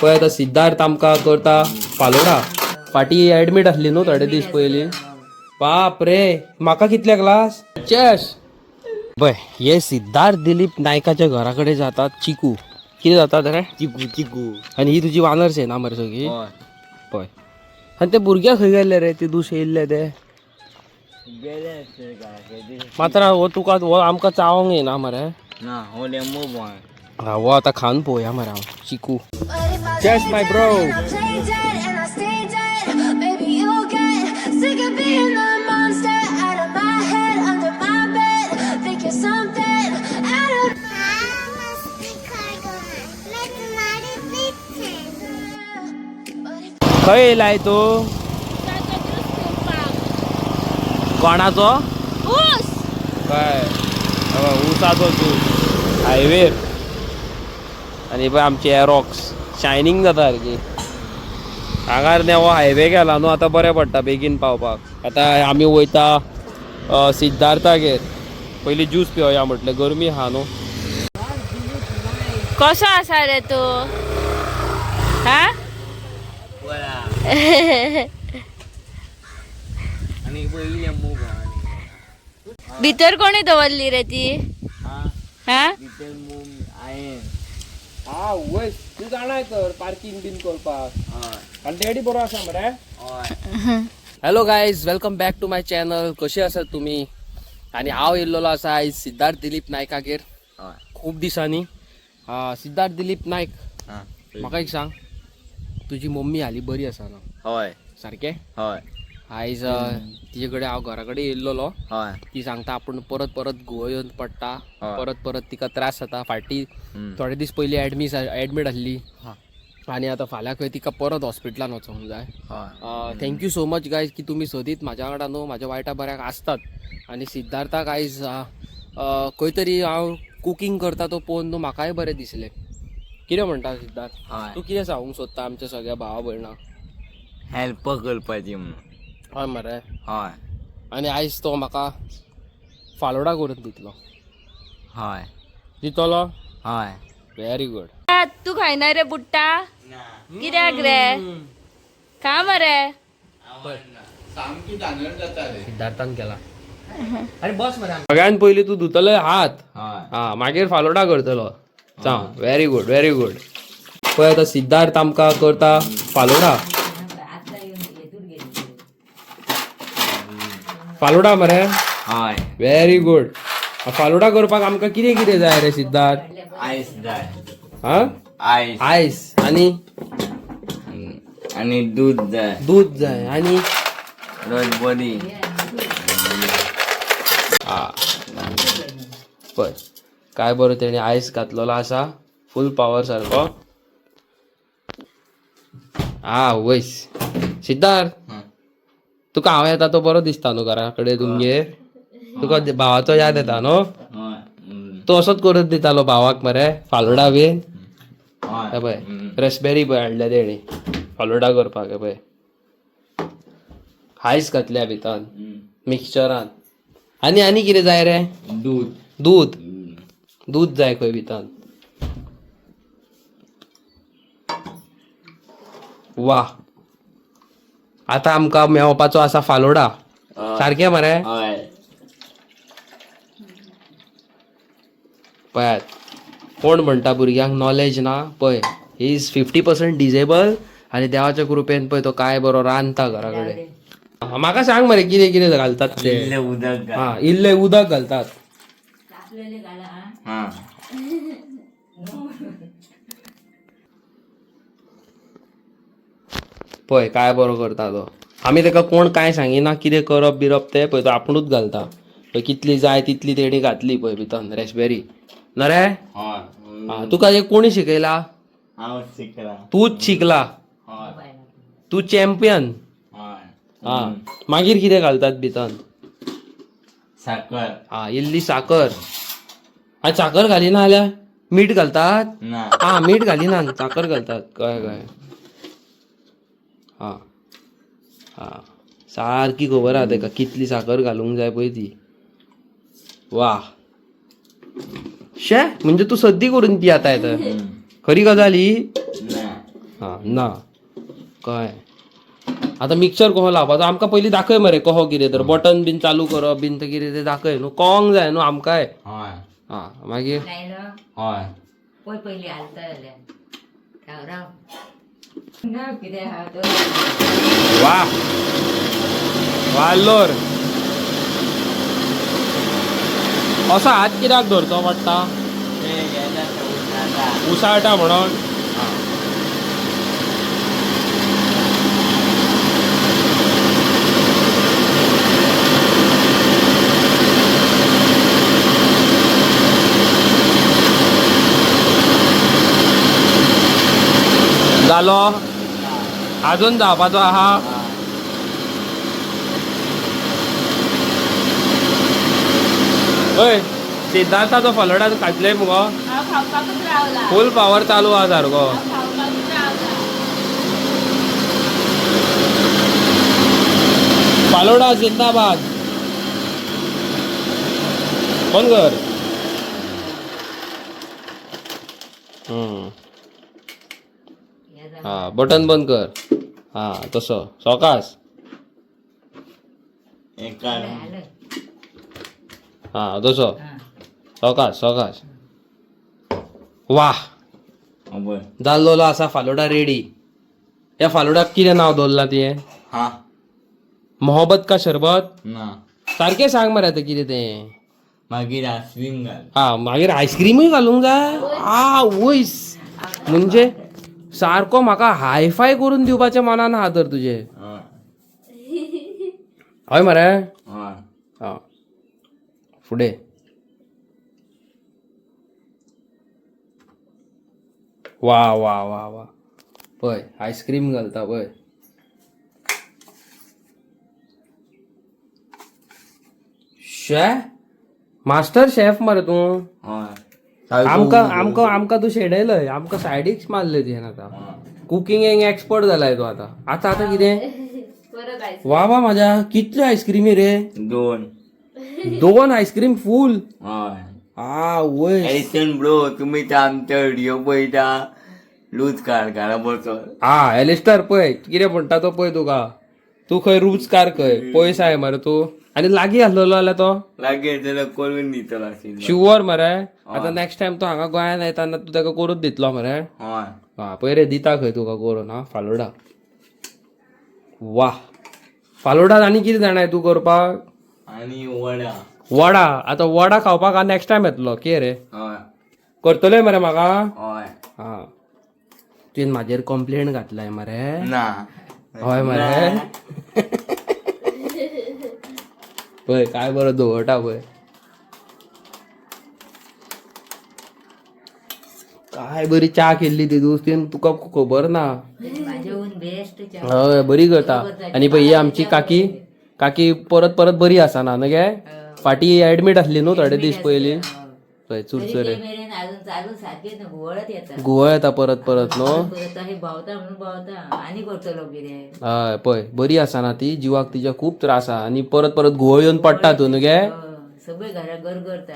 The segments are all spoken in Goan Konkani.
पळय आतां सिद्धार्थ आमकां करता फालोडा. फाटी एडमीट आसली न्हू थोडे दीस पयलीं. बाप रे, म्हाका कितले ग्लास चेस. पळय हे सिद्धार्थ दिलीप नायकाच्या घरा कडेन जातात चिकू. कितें जातात रे? चिकू चिकू. आनी ही तुजी वानर सेना मरे सगळी. हय. पळय आनी ते भुरगे खंय गेल्ले रे? ते दुसरे येयल्ले ते. गेले आसतले घरा. मात्र हो तुका हो आमकां चावंक येना मरे. ना, हो लेंबू बॉय. हा हो आतां खावन पळोवया मरे हांव चिकू. Cheers, my bro. I play dead and I stay dead. Maybe you'll get sick of being the monster out of my head, under my bed. Think you're something out of. But if खंय येयलाय तूं? कोणाचो? ऊस. काय ऊसाचो ज्यूस हायवेर. आनी पळय आमची एरॉक्स शायनींग जाता सारकी. हांगार न्ही हो हायवे गेला न्हू, आतां बरें पडटा बेगीन पावपाक. आतां आमी वयता सिद्धार्थागेर. पयलीं ज्यूस पिवया म्हटलें, गरमी आहा न्हू. कसो आसा रे तूं? हा. आनी पळय लेंबू बॉय. भितर कोणी दवरली रे ती? हा. हा. भितर मूग हांवें. हा वय, तूं जाणाय तर पार्कींग बीन करपाक. हय. आनी डॅडी बरो आसा मरे? हय. Hello guys, welcome back to my channel. कशी आसात तुमी? आनी हांव येयल्लोलो आसा आयज सिद्धार्थ दिलीप नायकागेर. हय. खूब दिसांनी. सिद्धार्थ दिलीप नायक, हा. म्हाका एक सांग, तुजी मम्मी हाली बरी आसा ना? हय. सारकें? हय. आयज तिजे कडेन हांव घरा कडेन येयल्लोलो. हय. ती सांगता आपूण परत परत घुंवळ येवन पडटा. हय. परत परत तिका त्रास जाता. फाटी हम्म. थोडे दीस पयलीं एडमीट आसली हा. आनी आतां फाल्यां खंय तिका परत हॉस्पिटलान वचोंक जाय. हय. Thank you so much guys की तुमी सदींच म्हाज्या वांगडा न्हू म्हाज्या वायटा बऱ्याक आसतात. आनी सिद्धार्थाक आयज खंय तरी हांव कुकींग करता तो पळोवन न्हू म्हाकाय बरें दिसलें. कितें म्हणटा सिद्धार्थ? हय. तूं कितें सांगूंक सोदता आमच्या सगळ्या भावा भयणांक? हेल्प करपाची म्हणून. हय मरे. हय. आनी आयज तो म्हाका फालोडा करून दितलो. हय. दितलो? हय. Very good. तूं खायना रे बुट्टा? कित्याक रे? खा मरे. सिद्धार्थान केला. आनी बस मरे, सगळ्यान पयलीं तूं धुतले हात. हय. हा, मागीर फालोडा करतलो. जावं, व्हेरी गुड व्हेरी गुड. पळय आतां सिद्धार्थ आमकां करता फालोडा. फालोडा मरे. हय. Very good. Falooda करपाक आमकां कितें कितें जाय रे सिद्धार्थ? आयस जाय. हा. आयस. आयस आनी? आनी दूध जाय. दूद जाय आनी? रसबरी. हा, पळय काय बरो तेणी आयस घातलेलो आसा, फूल पावर सारको. हा वयस सिद्धार्थ, तुका हांव येता तो बरो दिसता न्हू घरा कडेन तुमगेर? तुका भावाचो याद येता न्हू? हय. तूं असोच करून दितालो भावाक मरे फालोडा बीन. हय. हे पळय रसबेरी पळय हाडल्या तेणी फालोडा करपाक. हे पळय आयस घातल्या भितर मिक्सचरान. आनी आनी कितें जाय रे? दूध. दूद. दूद जाय खंय भितर. वा, आतां आमकां मेवपाचो आसा फालोडा. सारकें मरे? हय. पळयात, कोण म्हणटा भुरग्यांक नॉलेज ना. पळय, he is 50% disable आनी देवाच्या कृपेन पळय तो काय बरो रांदता घरा कडेन. म्हाका सांग मरे, कितें कितें घालतात ते? इल्लें उदक घाल. हा, इल्लें उदक घालतात. हा. पळय काय बरो करता तो. आमी ताका कोण कांय सांगिना कितें करप बिरप तें. पळय तो आपुणूच घालता. पळय कितली जाय तितली तेणी घातली पळय भितर रेसबेरी ना रे. हय. हा, तुका हें कोणी शिकयला? हांव शिकला. तूच शिकला? हय. तूं चॅम्पियन. हय. हा, मागीर कितें घालतात भितर? साखर. हा, इल्ली साखर. आनी साखर घालिना जाल्यार मीठ घालतात? ना. हा, मीठ घालिना, साखर घालतात. कळ्ळें कळ्ळें. हा हा, सारकी खबर आहा तेका कितली साखर घालूंक जाय पळय ती. वा शे, म्हणजे तूं सद्दी करून पियाताय तर खरी गजाल ही. ना. हां ना कळ्ळें. आतां मिक्सर कसो लावपाचो आमकां पयलीं दाखय मरे कसो कितें तर बटन बीन चालू करप बीन तें कितें तें दाखय न्हू, कळोंक जाय न्हू आमकांय. हय. हां मागीर लायलो. हय. पळय पयलीं हालता जाल्यार राव राव ना कितें आहा तो. वा वालोर. असो हात कित्याक धरचो पडटा? उसाळटा म्हणून. जालो अजून जावपाचो आहा. हय सिद्धार्थाचो फलोडा खातले मुगो. हांव खावपाकूच रावला. फूल पावर चालू आहा सारको. हांव खावपाकूच रावला. फालोडा जिंदाबाद. बंद कर. हा बटन बंद कर. हा तसो सवकास. हा तसो सवकास सवकास. वाह जाल्लो आसा फालोडा रेडी. ह्या फालोडाक कितें नांव दवरलां तुवें? हा मोहब्बत का शरबत? ना. सारकें सांग मरे आतां कितें तें. मागीर आयस्क्रीम घाल. हा मागीर आयस्क्रीमूय घालूंक जाय. आ वयस म्हणजे सारको म्हाका हायफाय करून दिवपाचें मनान आहा तर तुजें. हय मरे. हय. हा फुडें वा वा वा वा पळय आयस्क्रीम घालता पळय. शे मास्टर शेफ मरे तूं. हय. आमकां आमकां आमकां तूं शेणयलय, आमकां सायडीक मारले तुवें. आतां कुकिंग एक्सपर्ट जालाय तूं आतां. आतां आतां कितें? परत आयस. वा वा माझ्या कितल्यो आयस्क्रिमी रे? दोन. दोन आयस्क्रीम फूल. हय. आ वय एलिसन ब्रो तुम्ही तर आमचा व्हिडिओ पळयता लूज कार घरा बसोन. हा एलिस्टर पळय कितें म्हणटा तो पळय तुका. तूं खंय रूच कार खंय पयस आहे मरे तूं. आनी लागीं आसलेलो जाल्यार तो लागीं जाल्यार करून दितलो आशिल्लो. शुवर मरे. आतां नेक्स्ट टायम तो हांगा गोंयांत येताना तूं ताका करून दितलो मरे. हय. हा पळय रे दिता खंय तुका करून. हा फालोडा. वा फालोडा आनी कितें जाणाय तूं करपाक? आनी वडा. वडा. आतां वडा खावपाक नेक्स्ट टायम येतलो कितें रे? हय. करतलोय मरे म्हाका. हय. हा तुवें म्हाजेर कंप्लेन घातलाय मरे. ना. हय मरे. पळय काय बरो दवरटा पळय. काय बरी च्या केल्ली ती तुवें, तुका खबर ना. माझ्याहून बेस्ट. हय बरी करता. आनी पळय ही आमची काकी, काकी परत परत बरी आसना न्हू गे. फाटी एडमीट आसली न्हू थोडे दीस पयलीं. पळय चुरचुरे मेरेन अजून चालू सारकें ना, घुंवळत येता. घुंवळ येता परत परत न्हू. परत अशें भोंवता म्हणून भोंवता आनी करतलो कितें. हय पळय बरी आसना ती, जिवाक तिच्या खूब त्रास आहा आनी परत परत घुंवळ येवन पडटा तूं न्हू गे. सगळे घरा गरगरता.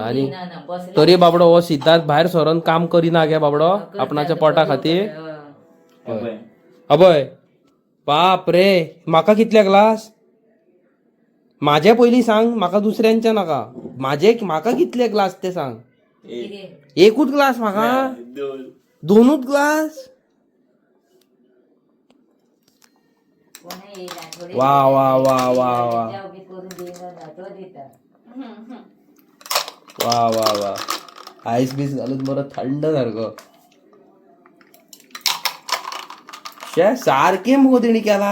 आनी ना ना बसले तरी बाबडो हो सिद्धार्थ भायर सरोन काम करिना गे बाबडो आपणाच्या पोटा खातीर. अभय बाप रे म्हाका कितले ग्लास? म्हाजे पयलीं सांग म्हाका, दुसऱ्यांचे नाका. म्हाजे म्हाका कितले ग्लास ते सांग. एकूच ग्लास म्हाका? दोन. दोनूच ग्लास? कोणय येयला थोडे वा वा वा वा वा बी करून दिना ना तो दिता. वा वा वा. आयस बीस घालून बरो थंड सारको. शे सारकें मुगो तेणी केला.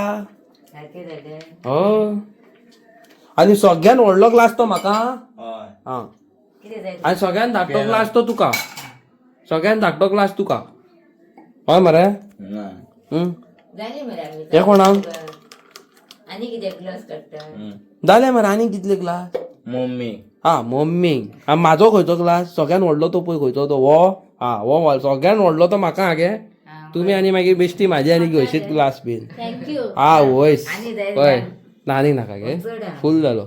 सारकें जालें. हय आनी सगळ्यान व्हडलो ग्लास तो म्हाका. हय. आं कितें जाय? आनी सगळ्यान धाकटो ग्लास तो तुका. सगळ्यान धाकटो ग्लास तुका. हय मरे. ना. जालें मरे आमी. हे कोणाक? आनी कितें ग्लास काडटा? जालें मरे. आनी कितले ग्लास? मम्मी. हा मम्मी. हा म्हाजो खंयचो ग्लास सगळ्यान व्हडलो तो पळय खंयचो तो हो. हा हो सगळ्यान व्हडलो तो म्हाका गे. तुमी आनी मागीर बेश्टी म्हाजी आनी घेवशीत ग्लास बीन. Thank you. हा वयस आनी जाय? हय ना आनीक नाका गे. फूल जालो,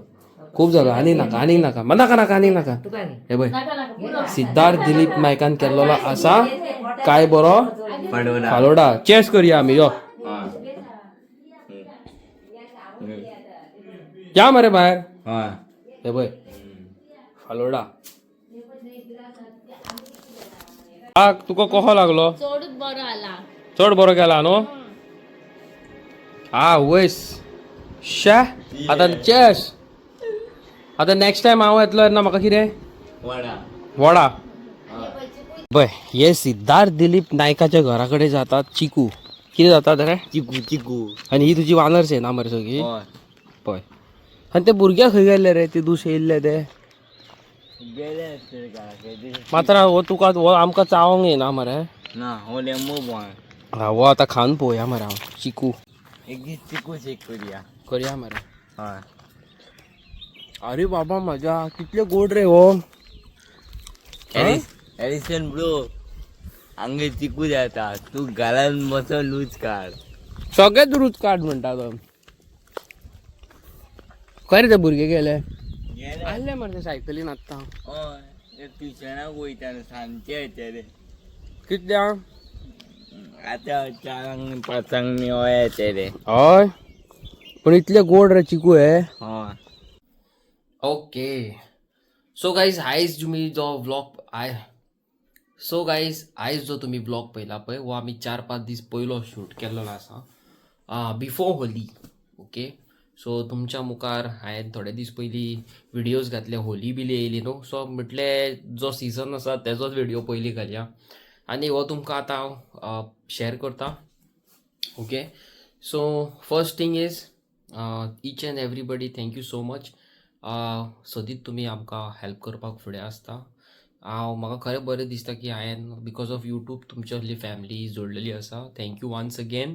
खूब जालो. आनीक नाका, आनीक नाका, नाका नाका, आनीक नाका. तुका न्ही. हे पळय नाका नाका. सिद्धार्थ दिलीप नायकान केल्लो आसा काय बरो फालोडा. फालोडा. चेस करूया आमी, यो. या मरे भायर. हय. हे पळय फालोडा. आ, तुका कसो लागलो? चडूच बरो आला. चड बरो केला न्हू? आ वयस शे. आतां चेस. आतां नेक्स्ट टायम हांव येतलो तेन्ना म्हाका कितें? वडा. वडा. पळय, हे सिद्धार्थ दिलीप नायकाच्या घरा कडेन जातात चिकू. कितें जातात रे? चिकू चिकू. आनी ही तुजी वानर सेना मरे सगळी. हय. पळय, आनी ते भुरगे खंय गेल्ले रे? ते दुसरे येयल्ले ते. गेले आसतले घरा. मात्र हो तुका हो आमकां चावंक येना मरे. ना, हो लेंबू बॉय. हा, हो आतां खावन पळोवया मरे हांव चिकू. एक दीस चिकू शेक करूया. करया मरे. हय. अरे बाबा म्हज्या, कितले गोड रे हो. एरिसन ब्रो, हांगे चिकू जाता, तूं घरान बसोन लूज काड. सगळेच रूच काड म्हणटा तो. खंय रे ते भुरगे गेले? गेले. आसले मरे ते सायकलीन आत्तां. हय, ते ट्युशनाक वयता न्हू, सांजचे येतले रे. कितल्या? आतां 4क 5क हय येतले. हय, पूण इतले गोड रे चिकू हे. हय. ओके, सो गाईज, आयज तुमी जो व्लॉग I so guys, आयज जो तुमी व्लॉग पळयला पळय, हो आमी 4-5 दीस पयलो शूट केल्लो आसा, बिफोर होली. ओके, सो तुमच्या मुखार हांवें थोडे दीस पयलीं व्हिडियोज घातले. होली बिली येयली न्हू, सो म्हटलें जो सिजन आसा तेजोच व्हिडियो पयलीं घालया आनी हो तुमकां आतां हांव शेअर करता. Okay, so first thing is, each and everybody, thank you so much. सदींच तुमी आमकां हेल्प करपाक फुडें आसता. हांव म्हाका खरें बरें दिसता की हांवें because of YouTube तुमची असली फॅमिली जोडलेली आसा. Thank you once again.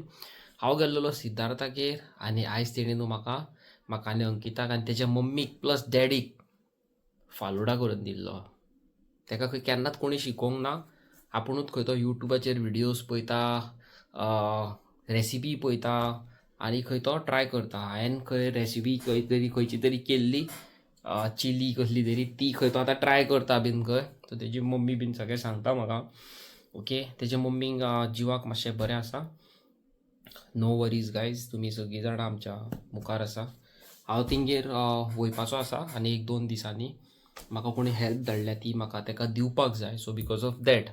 हांव गेल्लेलो सिद्धार्थागेर आनी आयज तेणी न्हू म्हाका म्हाका आनी अंकिताक आनी तेज्या मम्मीक प्लस डॅडीक फालुडा करून दिल्लो. तेका खंय केन्नाच कोणी शिकोवंक ना. आपुणूच खंय तो युट्यूबाचेर व्हिडियोज पळयता, रेसिपी पळयता आनी खंय तो ट्राय करता. हांवें खंय रेसिपी खंय तरी खंयची तरी केल्ली, चिली कसली तरी, ती खंय तो आतां ट्राय करता बीन खंय. सो तेजी मम्मी बीन सगळें सांगता म्हाका. ओके, तेजे मम्मीक जिवाक मातशें बरें आसा. नो वरीज गायज, तुमी सगळीं जाणां आमच्या मुखार आसा. हांव तेंगेर वयपाचो आसा आनी 1-2 दिसांनी म्हाका कोणी हेल्प धाडल्या ती म्हाका तेका दिवपाक जाय. So because of that,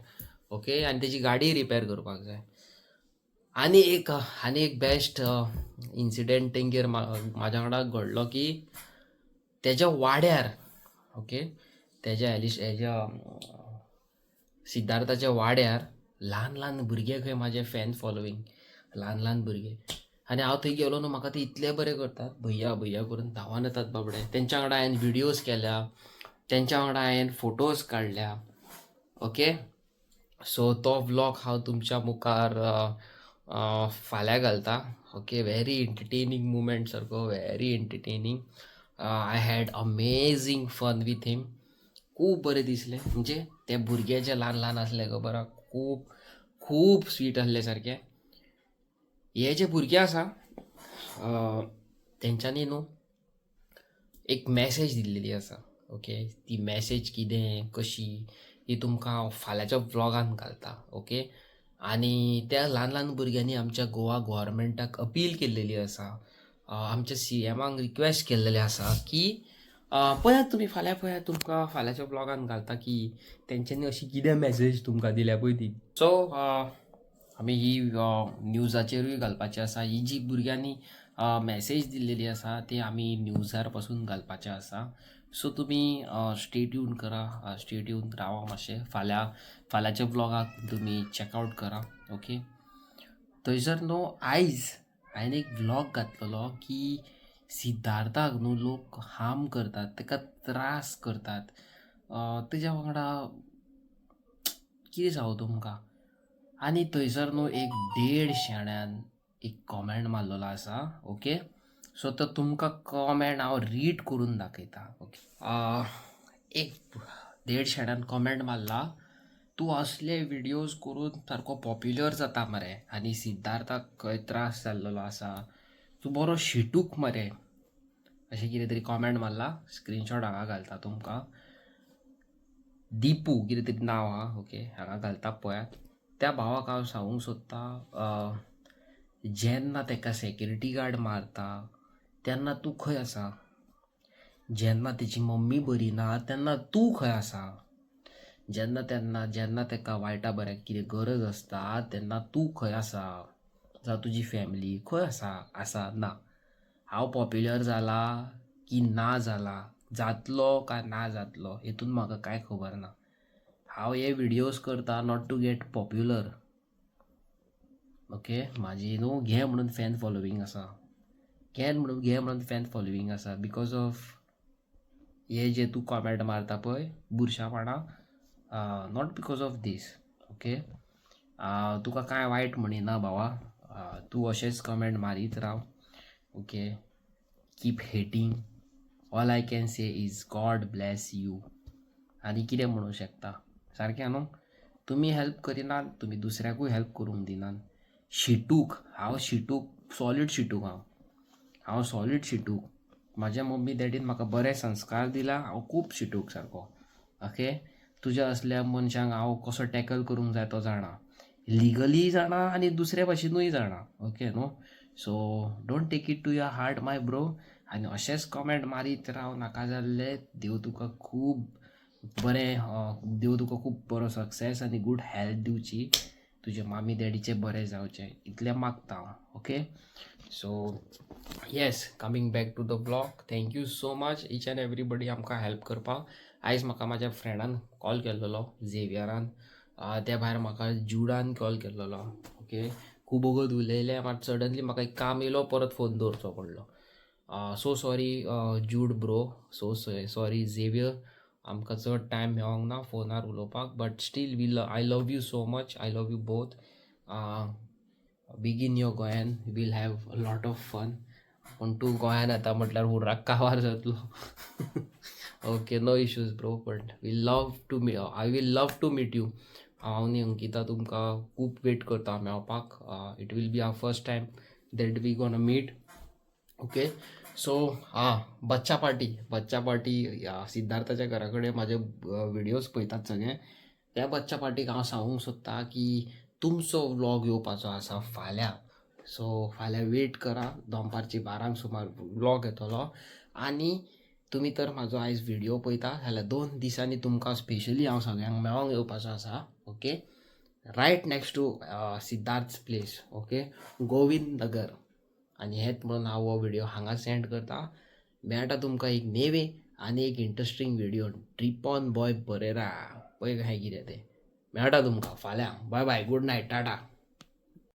okay, आनी तेजी गाडी रिपेर करपाक जाय. आनी एक बेस्ट इन्सिडंट तेंगेर म्हाज्या वांगडा घडलो की तेज्या वाड्यार, ओके, तेज्या एलिश हेज्या सिद्धार्थाच्या वाड्यार ल्हान ल्हान भुरगे खंय म्हाजे फॅन फॉलोवींग, ल्हान ल्हान भुरगे. आनी हांव थंय गेलो न्हू, म्हाका ते इतले बरे करतात, भैया भैया करून धांवान येतात बाबडे. तेंच्या वांगडा हांवें व्हिडियोज केल्या, तेंच्या वांगडा हांवें फोटोज काडल्या. ओके, सो तो व्लॉग हांव तुमच्या मुखार फाल्यां घालता. ओके, व्हेरी एंटरटेनींग मुमेंट सारको, very entertaining. I had amazing fun with him. खूब बरें दिसलें. म्हणजे ते भुरगे जे ल्हान ल्हान आसले, खबर आहा, खूब खूब स्वीट आसले सारके. हे जे भुरगे आसा, तेंच्यांनी न्हू एक मॅसेज दिल्लेली आसा. ओके, ती मॅसेज कितें कशी ही तुमकां हांव फाल्यांच्या व्लॉगान घालता. ओके, आनी त्या ल्हान ल्हान भुरग्यांनी आमच्या गोवा गोवोरमेंटाक अपील केल्लेली आसा, आमच्या सीएमाक रिक्वेस्ट केल्लेलें आसा की पळयात तुमी फाल्यां, पळयात, तुमकां फाल्यांच्या व्लॉगान घालता की तेंच्यांनी अशी कितें मॅसेज तुमकां दिल्या पळय ती. सो आमी ही न्यूजाचेरूय घालपाची आसा. ही जी भुरग्यांनी मॅसेज दिल्लेली आसा ती आमी न्यूजार पासून घालपाचे आसा. सो तुमी स्टे ट्यून करा, स्टे ट्यून रावा मातशें. फाल्यां फाल्यांच्या व्लॉगाक तुमी चॅकआवट करा. ओके, थंयसर न्हू आयज हांवें एक व्लॉग घातलेलो की सिद्धार्थाक न्हू लोक हार्म करतात, ताका त्रास करतात. तेज्या वांगडा कितें सांगू तुमकां. आनी थंयसर न्हू एक देड शेण्यान एक कॉमेंट मारलेलो आसा. ओके, सो तो तुमकां कॉमेंट हांव रीड करून दाखयता. ओके, एक देड शेण्यान कॉमेंट मारला, तूं असले विडियोज करून सारको पॉप्युलर जाता मरे आनी सिद्धार्थाक खंय त्रास जाल्लेलो आसा, तूं बरो शिटूक मरे, अशें कितें तरी कॉमेंट मारला. स्क्रिनशॉट हांगा घालता तुमकां. दिपू कितें तरी नांव आहा, ओके, हांगा घालता पळयात. त्या भावाक हांव सांगूंक सोदतां, जेन्ना ताका सेक्युरिटी गार्ड मारता तेन्ना तूं खंय आसा? जेन्ना तेजी मम्मी बरी ना तेन्ना तूं खंय आसा? जेन्ना तेन्ना जेन्ना ताका वायटा बऱ्याक कितें गरज आसता तेन्ना तूं खंय आसा? जावं तुजी फॅमिली खंय आसा? आसा ना? हांव पॉप्युलर जाला की ना जाला, जातलो काय ना जातलो, हेतून म्हाका कांय खबर ना. हांव हे विडियोज करता not to get popular, okay. म्हाजी न्हू घे म्हणून फॅन फॉलोवींग आसा, घे म्हणून, घे म्हणून फॅन फॉलोवींग आसा because of हे जे तूं कॉमेंट मारता पळय बुरशापणां, not because of this, okay. तुका कांय वायट म्हणिना भावा, तूं अशेंच कमेंट मारीत राव, okay. Keep hating. All I can say is God bless you. आनी कितें म्हणूंक शकता? सारकें न्हू? तुमी हेल्प करिनात, तुमी दुसऱ्याकूय हेल्प करूंक दिनात. शिटूक हांव, शिटूक, सॉलीड शिटूक हांव. हांव सॉलीड शिटूक. म्हाज्या मम्मी डॅडीन म्हाका बरे संस्कार दिला. हांव खूब शिटूक सारको, ओके. तुज्या असल्या मनशांक हांव कसो टॅकल करूंक जाय तो जाणा, लिगली जाणा आनी दुसऱ्या भाशेनूय जाणा, ओके न्हू? So don't take it to your heart, my bro. आनी अशेंच कमेंट मारीत राव नाका जाल्ले. देव तुका खूब बरें, देव तुका खूब बरो सक्सेस आनी गूड हेल्थ दिवची. तुजे मामी डॅडीचें बरें जावचें इतलें मागता हांव, okay. So yes, coming back to the vlog, thank you so much each and everybody आमकां हेल्प करपाक. आयज म्हाका म्हाज्या फ्रेंडान कॉल केल्लोलो, झेवियरान. त्या भायर म्हाका जुडान कॉल केल्लोलो, ओके. खूब वगत उलयले, मात सडनली म्हाका एक काम येयलो, परत फोन दवरचो पडलो. So sorry Jude bro, so sorry Xavier, आमकां चड टायम मेळोंक ना फोनार उलोवपाक, but still we I love you so much. I love you both. बेगीन यो गोंयान, we'll have lot of fun. पूण तूं गोंयान येता म्हटल्यार हुर्राक कावार जातलो. Okay, no issues, bro, but we love to me I will love to meet you. हांव आनी अंकिता तुमकां खूब वेट करता मेळपाक. It will be our first time that we gonna meet, okay. So हां, बच्चा पार्टी, बच्चा पार्टी, सिद्धार्थाच्या घरा कडेन म्हाजे विडियोज पळयतात सगळे. त्या बच्चा पार्टीक हांव सांगूंक सोदतां की तुमचो व्लॉग येवपाचो आसा फाल्यां. सो फाल्यां वेट करा, दनपारची 12ंक सुमार व्लॉग येतलो. आनी तुमी तर म्हाजो आयज व्हिडियो पळयता जाल्यार 2 दिसांनी तुमकां स्पेशली हांव सगळ्यांक मेळोंक येवपाचो आसा, okay, right next to Siddharth place, okay, Govind Nagar. आनी हेच म्हणून हांव हो व्हिडियो हांगा सेंड करता. मेळटा तुमकां एक नेवे आनी एक इंट्रस्टींग व्हिडियो. ट्रिपॉन बॉय बरेरा, पळय काय कितें तें. मेळटा तुमकां फाल्यां. Bye bye, good night, tata.